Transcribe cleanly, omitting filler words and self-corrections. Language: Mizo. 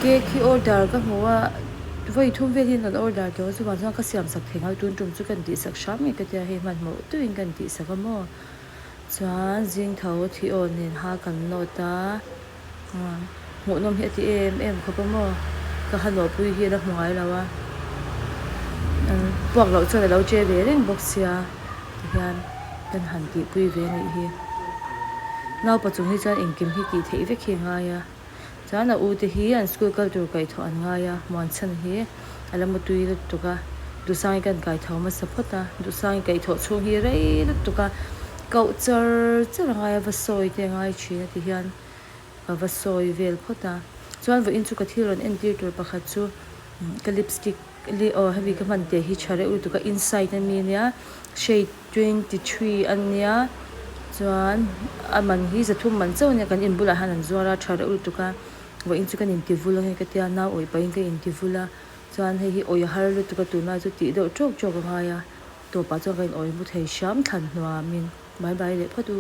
Cake hi order ka hmu a vawi thum vel hian kan order tawh a chuvang chuan ka siam sak thei nghal tun tum chu ka intih sak hram nge ka tia hei hmanhmawh deuhin ka intih sak a maw chuan zing tho thi aw nen ha kan nawt a hmuhnawm hi a ti em em khawp a maw ka ha nawhpui hi a la hmu ngai lo a puak loh chuan a lo che ve reng bawk sia tihian kan han tihpui ve a nih hi naupa chung hi chuan engkim hi tih theih vek hi a ngai a. Chuan a u te hi an school kal tur kaihthawh an ngai a, Muanchhan hi a la mutui lutuk a, Duhsangi kan kaitho hmasa phawt a, Duhsangi kaihthawh chhung hi rei lutuk a, koh char char a ngai a, va sawi te a ngai thin a ti hian ka va sawi vel phawt a. Chuan vawiin chu ka thil rawn entir tur pakhat chu ka lipstick aw hemi ka hman teh hi tha reuh lutuk a, inside a mi ania shade 23 a nia chuan a man hi zathum man chauh a nia kan in bulah hian an zuar a tha reuh lutuk a vawiin chu kan inti vul ange ka tia nau awih pahin ka inti vul a chuan hei hi awih a har lutuk a tunlai chu tih deuh tawk tawk a ngai a tawpah chuan ka in awih mu thei hram thlan hnuamin bye bye leh phawt u.